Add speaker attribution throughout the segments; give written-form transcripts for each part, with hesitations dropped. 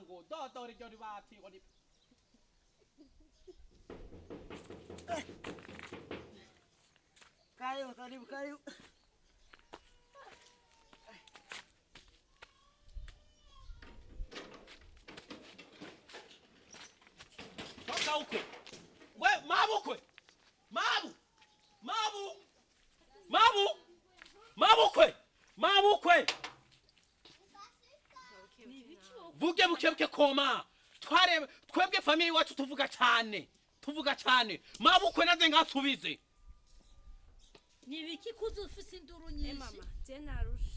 Speaker 1: Rupangu dodora iryo ribati ngo ni
Speaker 2: Karibu, karibu, karibu.
Speaker 1: Toka huko. We mabukwe. Mabu. Mabu. Mabu. Mabukwe. Mabukwe. Buke buke buke koma. Tware twebwe famille iwacu tuvuga cyane. Tuvuga cyane. Mabukwe naze ngasubize.
Speaker 3: Ni ibiki kuza ufise induru nyinshi?
Speaker 4: Mama, je narushe.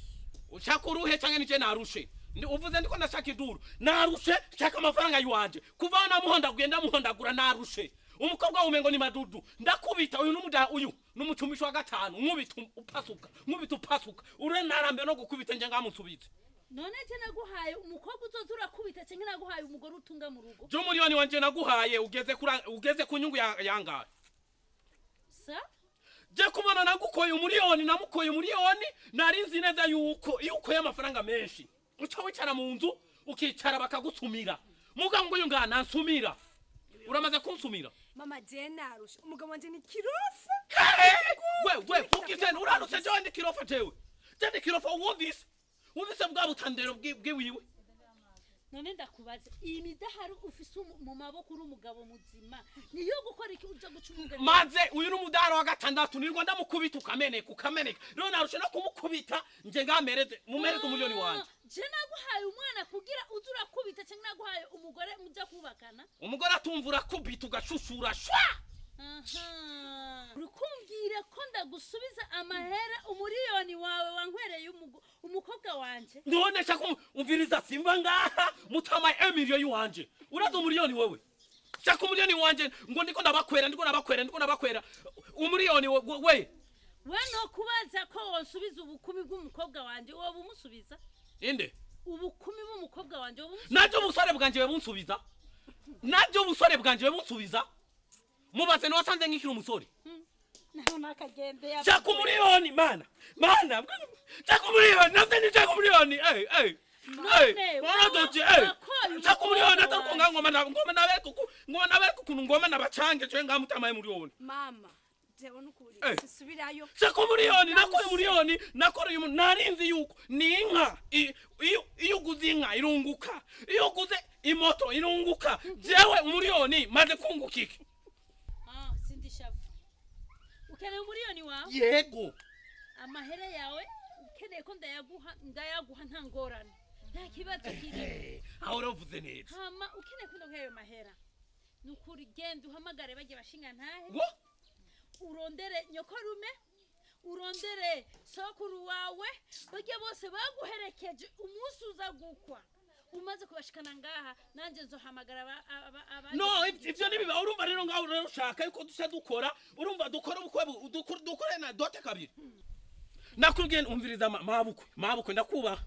Speaker 1: Ushaka uruhe canke nije narushe? Uvuze ndiko ndashaka iduru. Narushe shaka amafaranga yiwanje. Kuva aho namuhondaguye ndamuhondagura narushe. Umukobwa wumengo ni madudu. Ndakubita uyu numuda uyu numutumishi wa gatanu nkubita upasuka. Nkubita upasuka. Ure narambe no gukubita nje ngamusubize.
Speaker 3: None je naguhaye umukobwa uzoza urakubita canke naguhaye umugore utunga mu rugo?
Speaker 1: Je umuriyoni wanje naguhaye ugeze kura ugeze ku nyungu ya yangahe?
Speaker 3: Sa?
Speaker 1: Je kubona nagukoye umuriyoni namukoye umuriyoni nari nzi neza yuko iyo ukoye amafaranga menshi uca wicara mu nzu ukicara bakagusumira. Muga ngo uyu ngana nsumira. Uramaze kunsumira?
Speaker 4: Mama, je narushe. Umugabo wanje ni kirofa.
Speaker 1: We we ukitena urarutse je ndi kirofa jewe. Je ndi kirofa wumvise? Wumvise bwa butandero bwiwiwe.
Speaker 3: None ndakubaza iyi midahari ufise mu maboko uri umugabo muzima niyo gukora iki uja guca umugani?
Speaker 1: Maze uyu n'umudahari wa gatandatu nirwo ndamukubita ukameneka ukameneka. Rero narushe no kumukubita nje ngamereze mumereze umuriyoni wanje.
Speaker 3: Je naguhaye umwana kugira uze urakubita canke naguhaye umugore muja kubakana?
Speaker 1: Umugore atumva urakubita ugashushura shwa.
Speaker 3: Aha. Urikumbwira ko ndagusubiza amahera umuriyoni wawe wankwereye umukobwa wanje?
Speaker 1: None shaka umviriza simba ngaha mutama emiliyoni wanje. Uraza umuriyoni wewe? Shaka umuriyoni wanje ngo ndiko ndabakwera ndiko ndabakwera ndiko ndabakwera. Umuriyoni we.
Speaker 3: We no kubaza ko wonsubiza ubukumi bw'umukobwa wanje wowe umusubiza?
Speaker 1: Inde?
Speaker 3: Ubukumi bw'umukobwa wanje wowe umusubiza?
Speaker 1: Navyo ubusore bwanje bunsubiza? Navyo ubusore bwanje bunsubiza? Mubaze no wasanze nkikiri umusore.
Speaker 3: Naho nakagende ya.
Speaker 1: Shaka umuriyoni mana. Mana. Shaka umuriyoni navyo ni shaka umuriyoni. Eh eh.
Speaker 3: None,
Speaker 1: Waradoje eh. Shaka umuriyoni ataruko ngoma na ngoma nabereka uku ngoma nabereka ukuntu ngoma nabacange je ngamutamaye muriyoni.
Speaker 4: Mama, jewe nukuri sisubirayo.
Speaker 1: Shaka umuriyoni nakoye umuriyoni nakoreye umuntu narinzi yuko ni inka iyo uguze inka irunguka iyo uguze imoto irunguka jewe umuriyoni maze kunguka iki?
Speaker 3: Ah, sindi shavu. Ukeneye umuriyoni wawe?
Speaker 1: Yego.
Speaker 3: Amahera yawe ukeneye ko ndayaguha ndayaguha nta ngorane. Nta kibazo kiri.
Speaker 1: Aho uravuze neza.
Speaker 3: Hama ukeneye ko ndaguha ayo mahera. Nukuri genda uhamagare bajye bashinga ntahe.
Speaker 1: Wo?
Speaker 3: Urondere nyokorume, urondere sokuru wawe, bajye bose baguherekeje umunsi uza gukwa. Umaze kubashikana ngaha nanje nzohamagara aba
Speaker 1: No, ivyo nibiba urumva rero ngaho rero ushaka yuko dusa dukora urumva dukora ubukwe dukore na dote kabiri. Nakubwiye umviriza mabukwe mabukwe ndakubaha.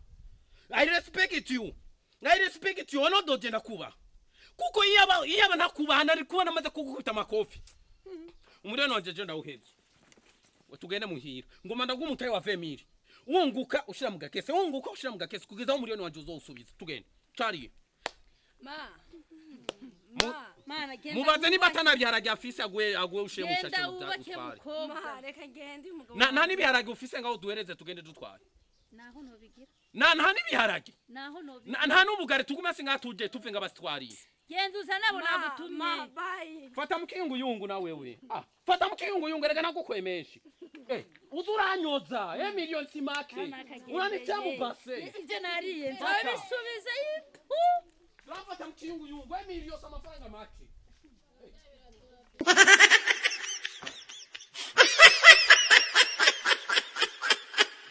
Speaker 1: I respect you. I respect you ono doje ndakubaha. Kuko iyaba ntakubaha nari kubona maze kugukubita amakofi. Umuriyoni wanje je ndawuheze. Tugende muhira. Ngoma ndagumutaye wa 20000. Wunguka ushira mu gakese, wunguka ushira mu gakese kugeza umuriyoni wanje uzowusubiza. Tugende. Cariye.
Speaker 4: Ma. Ma.
Speaker 3: Mana genda.
Speaker 1: Mubaze niba atanabiharage afise aguye aguye ushiye mu
Speaker 3: Genda
Speaker 1: shashe
Speaker 3: wubake
Speaker 1: utware.
Speaker 3: mukobwa.
Speaker 4: Ma, reka ngende umugabo.
Speaker 1: Na nta nibiharage ufise ngaho duhereze tugende dutware.
Speaker 3: Naho nobigira.
Speaker 1: Na nta nibiharage.
Speaker 3: Naho nobigira.
Speaker 1: Nta n'ubugari tugume singa tuje tuve ngabasitwariye.
Speaker 3: Genda uzana abo nagutumye.
Speaker 4: Ma, bye.
Speaker 1: Fata mukiyunguyungu na wewe. Ah, fata mukiyunguyungu reka nagukwemeshe. Uzuranyoza, miliyoni simake. Uranitia mu base.
Speaker 3: Ivyo nariye nzobisubiza ipu.
Speaker 1: Urafata mukiyunguyungu, miliyoni amafaranga make.